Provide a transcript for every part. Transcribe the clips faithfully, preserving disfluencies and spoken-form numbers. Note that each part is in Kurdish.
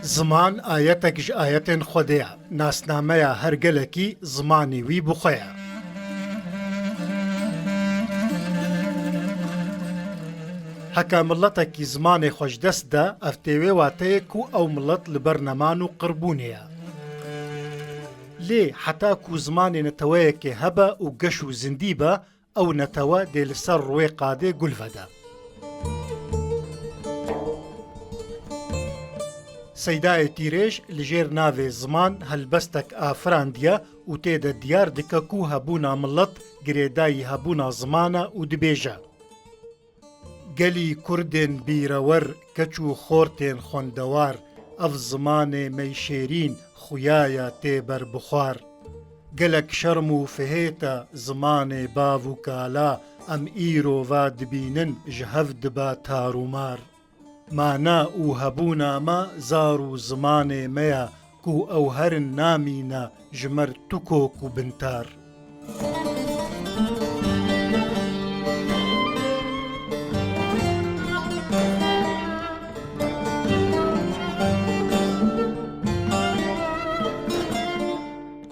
Ziman ayetek ji ayetên Xwedê ye. Nasnameya her gelekî zimanê wî bi xwe ye. Heke miletekî zimanê xwe ji dest de, ev tê wê wateyê ku ew milet li ber neman û qirbûnê ye. Lê heta ku zimanê neteweyekê hebe û geş û zindî be, ew netewe dê li ser rûyê qadê gul vede. Seydayê Tîrêj li jêr navê ziman helbestek afirandiye û tê de diyar dike ku hebûna milet girêdayî hebûna ziman e û dibêje: Gelî Kurdên bîrewer, keç û xortên xwendewar, ev zimanê me yî şêrîn xuya ye tê ber bi xwar. Gelek şerm û fihêt e zimanê bav û kala, em îro va dibînin ji hev dibe tar û mar. Mana û hebûna me zar û zimanê me ye ku ew herin namîne ji me r tu kok û bintar.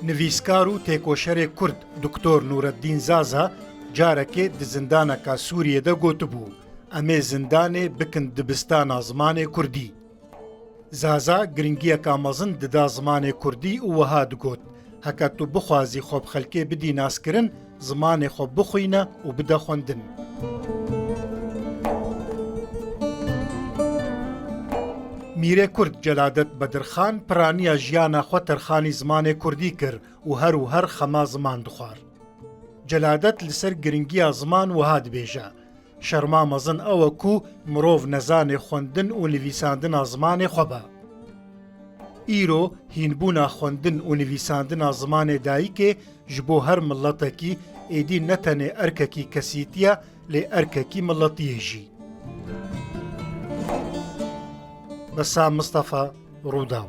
Nivîskar û têkoşerê Kurd Doktor Nureddîn Zaza carekê di zindaneka Sûriyê de gotibû: Em ê zindanê bikin dibistana zimanê Kurdî. Zaza giringiyeka mezin dida zimanê Kurdî û wiha digot: Heke tu bixwazî xwe bi xelkê bidî naskirin, zimanê xwe bixwîne û bide xwendin. Mîrê Kurd Celadet Bedirxan piraniya jiyana xwe terxanî zimanê Kurdî kir û her û her xema ziman dixwar. Celadet li ser giringiya ziman wiha dibêje: Şerma mezin ew e ku mirov nezanê xwendin û nivîsandina zimanê xwe be. Îro hînbûna xwendin û nivîsandina zimanê dayikê ji bo her miletekî êdî ne tenê erkekî kesîtî ye, lê erkekî miletiyê jî. Bessam Mistefa, Rûdaw.